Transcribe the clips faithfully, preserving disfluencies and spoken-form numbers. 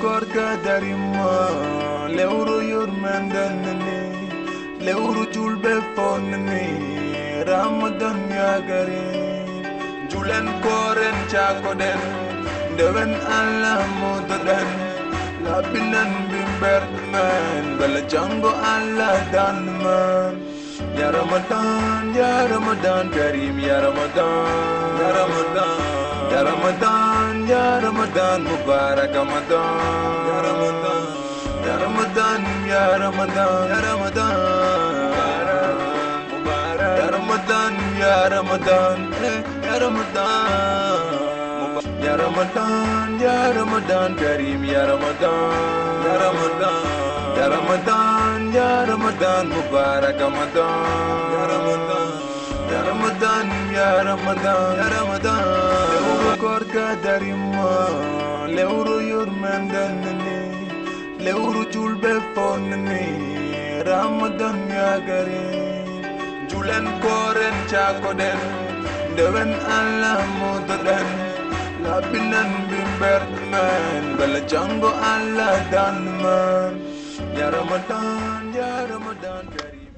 Koorka darimma, lewru yurmenden ni, lewru julɓe fof ni, Ramadan yaagari. Julen kooren caakoɗen, ndewen Allah mudoɗen, laɓɓinen mbimbert men, bala janngo Allah dan men. Ya Ramadan, ya Ramadan Karim, ya Ramadan, ya Ramadan, ya Ramadan, ya Ramadan Mubarak Ramadan, ya Ramadan, ya Ramadan, ya Ramadan, ya Ramadan Mubarak Mubarak, ya Ramadan, ya Ramadan, eh, ya Ramadan Mubarak. Ya Ramadan, ya Ramadan Karim, ya Ramadan, ya Ramadan, ya Ramadan, ya Ramadan Mubarak Ramadan, ya Ramadan, ya Ramadan, ya Ramadan, ya Ramadan. Lewru koorka darimma, lewru yurmenden ni, lewru julɓe fof ni, Ramadan yaagari. Julen kooren caakoɗen, ndewen Allah mudoɗen, laɓɓinen mbimbert men, bala janngo Allah dan men. Ya Ramadan, ya Ramadan Karim.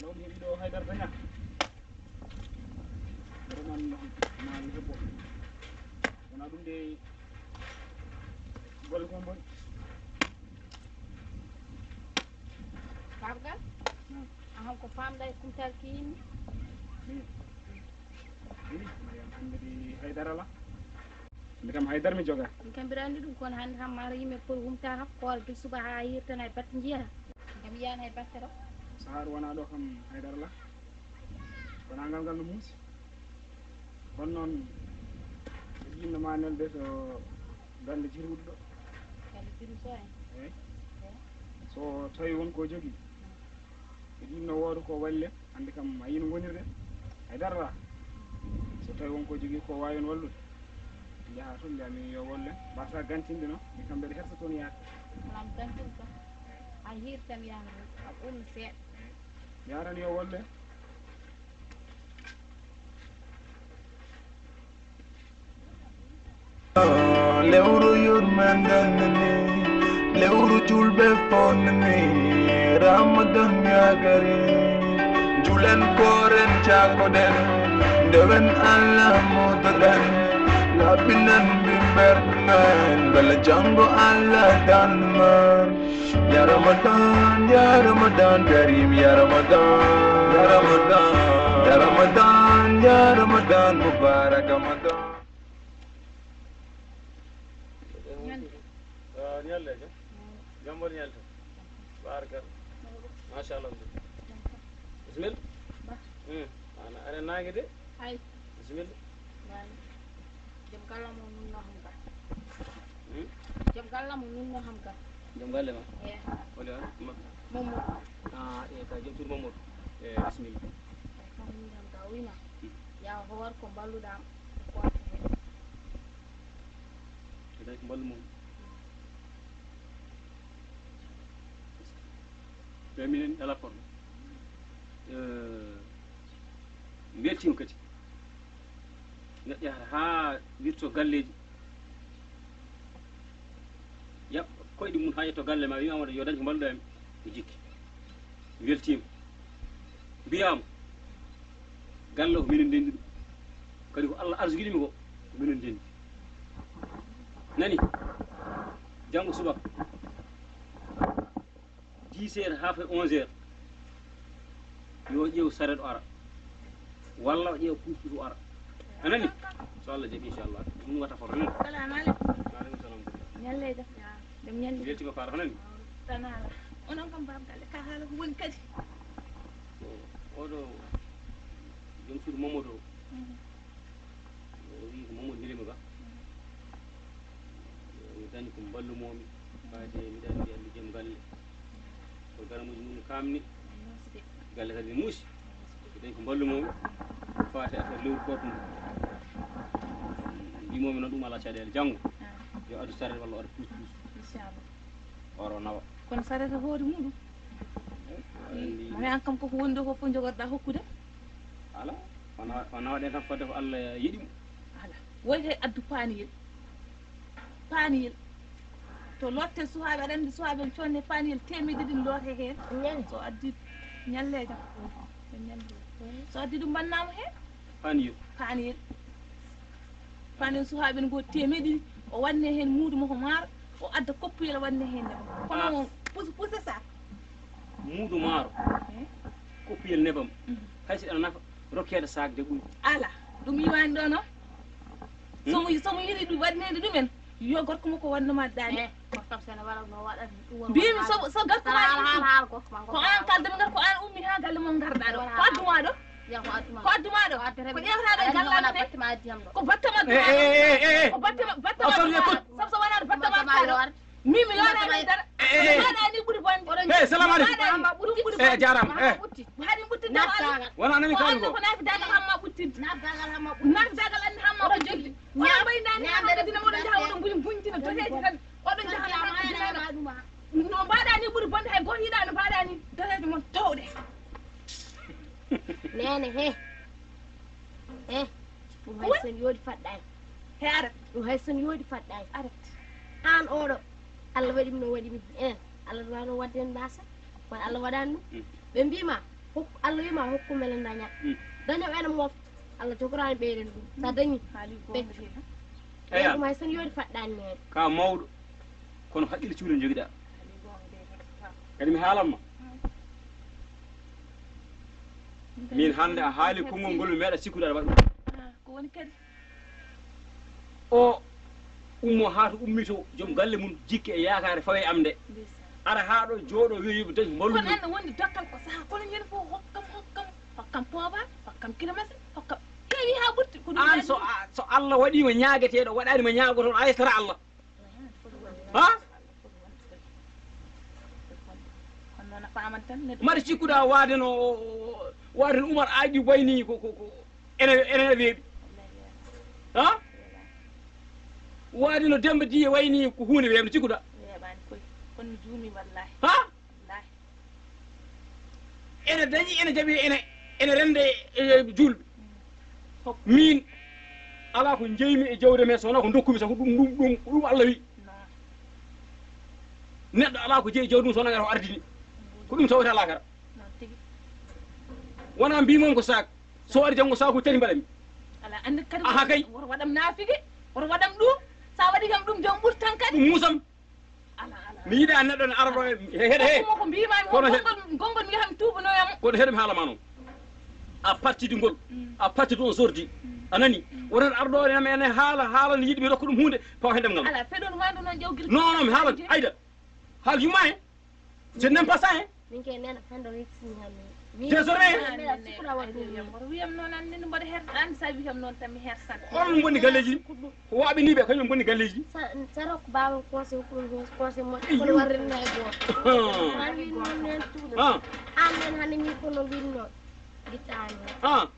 Lawmi heɓi ɗo haydara daña. Roman ma mi heɓo. Wona ɗum de golle kon boni. Babgal? Ahan ko famɗa e kumtal ki yimɓe? Min? Min? Mariam, hannde de haydara la. Mi kam haydara mi joga. Min kam mbiɗa anndi ɗum, kono hannde kam mara yimɓe poti humta kam koora de suba haa hirtana e batte njiya. Min kam yiyaani hay batte ɗo. Sahaa ɗo wona ɗo kam haydara la. Wona ngal ngal no muusi. Kono noon, mbiɗo yiɗno ma nelde to galle Jirwuɗo ɗo. Galle Jirwuɗo so en? Eey. Eey. So tawi won ko jogii, mbiɗo yiɗno wooda ko walli en. Hannde kam a yii no ngonirɗen. Haydara alaa. So tawi won ko jogii ko waawi en wallude, njahaa toon, mbiyaa min yo wallu en. Mbaasaa gantinde noon, min kam mbeɗa hersa toon yaade. Alaa mo gantinta. A hirtam yaha, a ɓurno seeɗa. Yaran yo wolle. Lewru yurmenden ni, lewru julɓe fof ni, Ramadan yaagari. Julen kooren caakoɗen, ndewen Allah mudoɗen, laɓɓinen mbimbert men, bala janngo Allah dan men. Ya Ramadan, ya Ramadan Karim, ya Ramadan, ya Ramadan, ya Ramadan, ya Ramadan Mubarak Ramadan. Ñalleejo. Jam woni ñalto. Barakallah. Machallah. Bismillah. Hmm. Ana, ana naange de? Hay. Bismillah. Joom galle mo nunno kam ga. Hmm? Joom galle mo nunno kam ga. Joom galle ma? Eey. Holi on? Mamadou. Ah, e ka joom suudu Mamadou. E, bismillah. Kam nunno kam ga, wii ma. Hmm. Yaa hoor ko mballuɗaa am. Ko waɗi heen. Ko dañi ko mballu mum. Ɓe minen alaa koɗo. Eh, mi weltiima kadi. Neɗɗo yahata haa wirto galleeji, yaɓ koyɗe mum haa yetto galle ma, wiya Amadou yo dañ ko mballuɗaa mi, mi jikki. Mi weltiima. Mbiyaama, galle o ko minen ndenndi ɗum. Kadi ko Allah arsukiɗo mi ko, ko minen ndenndi. Nani? Janngo subaka, dix heures haa fay onze heures, yo ƴeew saret o ara, walla o ƴeewa puus puus o ara. A nani? So Allah jaɓi, inchallah. Ɗum wata foto, nani? Salamu aleykum. Wa aleykum salam. Ñalleejo. Jam ñalli. Weltima Faara, ko nani? Tan ala. Onon kam, baaba galle, ka haala ko woni kadi? O, oɗo joom suudu Mamadou o. Mhm. O wii ko Mamadou Birima Ba. Mhm. Mi dañi ko mballumoo mi. Faade miɗa anndi Alla joom galle. Ko garamuuji mum kaamni. Galle kadi ne muusi. Mi dañi ko mballumoo mi. Ko faati affaire lewru koorka ndu. Mbimoomi noon ɗum alaa caɗeele. Janngo, ah, yo addu saret walla o adda puus puus. Inchallah. Oro nawa. Kono saret e hoore muɗum. Aɗa anndi. Mami an kam koko woni ɗo ko fof jogorɗaa hokkude? Alaa. O nawa, o nawaɗen tan fodde ko Allah yiɗi mo. Alaa. Woy he addu paaniyel. Paaniyel. To lotte suhaaɓe, aɗa anndi suhaaɓe en coodne paaniyel teemedde ɗiɗi loote heen. So addi ñalleejo. So addi ɗum mbannaama heen. Paaniyel. Paaniyel. Paaniyel suhaaɓe en ngo teemedde ɗiɗi. O waɗne heen muudo mo ko maaro. O adda koppuyel o waɗne heen nebam. Kono pus-, puse saak. Muudo maaro. Koppuyel nebam. Hay si ɗana nafa rokkeede saak de ɓuri. Ala. Ɗum iwaani ɗo no? So mo, so mo yiɗi ɗum waɗneede ɗumen, yo gorko makko waɗno ma daani. Eh, gorko am sene wara no waɗa ɗum wara. Mbimi so, so gorko ma haal, haal, haal, gorko ma, ko an kaldami ngar ko an ummi ha galle mon ngarɗa ɗo. Ko adduma ɗo? Ko adduma ɗo? Ko ƴewtaɗo e gallaɗo de? Ko battama. Eh, eh, eh, eh, eh. Ko battama, battama. Sabu so wonano battama kaɗo. Min mi yonaani dara. Eh, eh, eh. Mbaɗa ni ɓuri bonde. Hey, salamu aleykum. Mbaɗa ni ɓuri, ɓuri bonde. Eh, jaaraama. Eh. Hari ɓutti dara. Wona nani ko ko nafi dagal hamma ɓuttinde. Nafi dagal anni hamma ko joggi. Wona mbayi nani hamma dina moɗon jaha oɗon buñi buñtina doreji tan. Oɗon jaha no mbaɗa ni ɓuri bonde hay goto yiɗa no mbaɗa ni doreji mon towɗe. Nene he. Eh, ɗum hay sen yooɗi faɗɗaani. He arat. Ɗum hay sen yooɗi faɗɗaani. Arat. Aan oɗo, Allah waɗi mi no waɗi mi. Enen, Allah wano waɗde en lasa. Kono Allah waɗaani ɗum. Mm. Ɓe mbii ma, hokku, Allah wii ma, hokku mele daña. Mm. Daño ene mofta. Allah jogoraani ɓeyden ɗum. Sa dañi, haali goonga de. Eya. Ɗum hay sen yooɗi faɗɗaani heen. Ka mawɗo, kono haqqille cuuɗi jogiɗa. Haali goonga de. Kadi mi haalan ma. Min hannde a haali konngol ngol mi meeɗa sikkude aɗa waɗa ɗum. Ah, ko woni kadi? O ummo haa to ummito, joom galle mum jikke e yaakaare fawe am nde. Ndeysaan. Ara haa ɗo jooɗo wiya yo mi dañ mballu. Kono an no wondi dokkal ko saha, kono ñande fof hokkam, hokkam, hokkam poobar, hokkam kilometre, hokkam heewi haa ɓurti. Ko ɗum an so, a, so Allah waɗiima ñaageteeɗo, waɗaani ma ñaagotoɗo, a yettata Allah. Ha? Mbaɗa cikkuɗa waade no, waade no Umar Aji wayni ko, ko, ko ene, ene weeɓi. Ha? Waade no Demba Diye wayni ko huunde weeɓde cikkuɗa. Weeɓaani koy. Kono mi juumi wallahi. Ha? Wallahi. Ene dañi, ene jaɓi, ene, ene rende e, e juulɓe. Min, alaa ko njeymi e jawdi men, so wonaa ko ndokkumi, sabu ɗum, ɗum, ɗum, ɗum Allah wi. Neɗɗo alaa ko jeyi jawdi mum, so wonaa ko ardini. Ko ɗum tawata laakara. Wonaa mbii mon ko saak. So ari janngo saak ko tati mbaɗami. Ala, anndi kadi. Aha, kay. Woto waɗam naafige, woto waɗam ɗum. Sa waɗi kam ɗum, jom ɓurtan kadi. Ɗum musam. Mi yiɗa neɗɗo ne ara ɗo e, he-, heɗe he. Kono he-, konngol, konngol mi yaha mi tuubanoya mo. Kono heɗe mi haala ma noon. À partir de ngol, à partir de aujourd'hui. A nani? Wonan arɗo ene, ene haala, haala ne yiɗi mi rokka ɗum huunde, pawa heɗem ngal. Ala, feɗon wandu noon jawgil. Non, non, mi haalan. Ayda. Haal yumma he. Je n'aime pas ça, hein. Min kay nena hande o yettini hande. Désormais. Wiyam noon an nini mboɗo her an sa wiyam noon tan mi hersan. Onon bonni galleji. Ko waɓe ni ɓe kañum bonni galleji. Sa rokko baaba conseil ko conseil mo ko warri na go. An wi non nen tudo. An men hande mi ko no wi non. Gitani. Ah.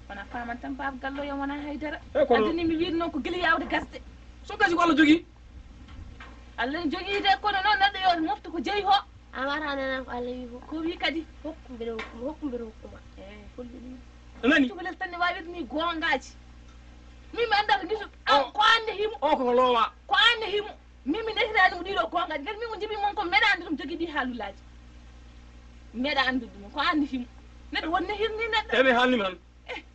Wona faman tan baaba gallo yo wona haydara. Adini mi wi non ko gili yawde gasde. So gasi ko Allah jogi. Allah ne jogi de kono non neddo yo moftu ko jeyi ho. Amara nana ko Allah wi ko. Ko wi kadi. Hokku mbere hokku hokku mbere hokku ma. Eh, fulbe ni. Nani? Tubalel tan ne wawi ni gongaji. Min mi andata nitu. Ko ande himo. O ko lowa. Ko ande himo. Min mi nehirani mo ɗiɗo gongaji. Ngal min mo jibi mon ko meɗa andi ɗum jogi ɗi haalulaji. Meɗa andi ɗum ko andi himo. Neɗɗo won nehirni neɗɗo. E mi haalni tan.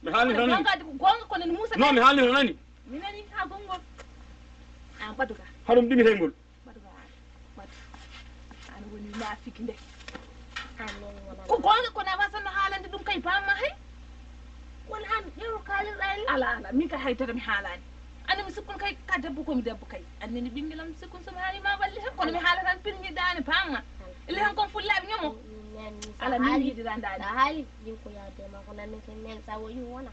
Mi haalni tan. Gongaji ko gonga kono ni Musa. Non mi haalni tan nani. Mi nani ha gongol. An baduga. Haɗum ɗimitay ngol. Mbaɗa ko an. Mbaɗa. An woni naafiki nde. Ko goonga kono a wasanno haalande ɗum kay bamma hay. Won an ƴeew kaalirɗa en. Ala ala min kay haydara mi haalani. Anne mi sikkun kay ka debbo komi debbo kay. Anne ni ɓinngel am sikkun somi haali ma walle hen kono mi haalatan pirñiɗɗa ani bamma. Ele hen kon fullaaɓe ñomo. Ala min yiɗirandani. A haali ɗin ko yaade ma ko nanne ken nen sa woyi wona.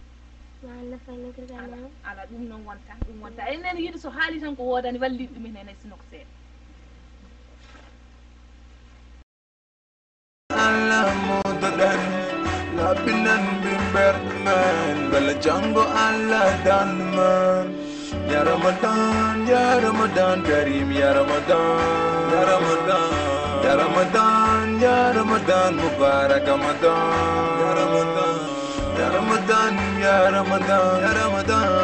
Ala ɗum noon wonta ɗum wonta enen yiɗi so haali tan ko woodani walliɗi ɗum en enen sino ko seeɗa. Allah modoɗen labbinan bimber men bala jango Allah dan men. Ya Ramadan, ya Ramadan Karim, ya Ramadan, ya Ramadan, ya Ramadan, ya Ramadan Mubarak Ramadan, ya Ramadan. Ramadan, ya Ramadan, ya Ramadan.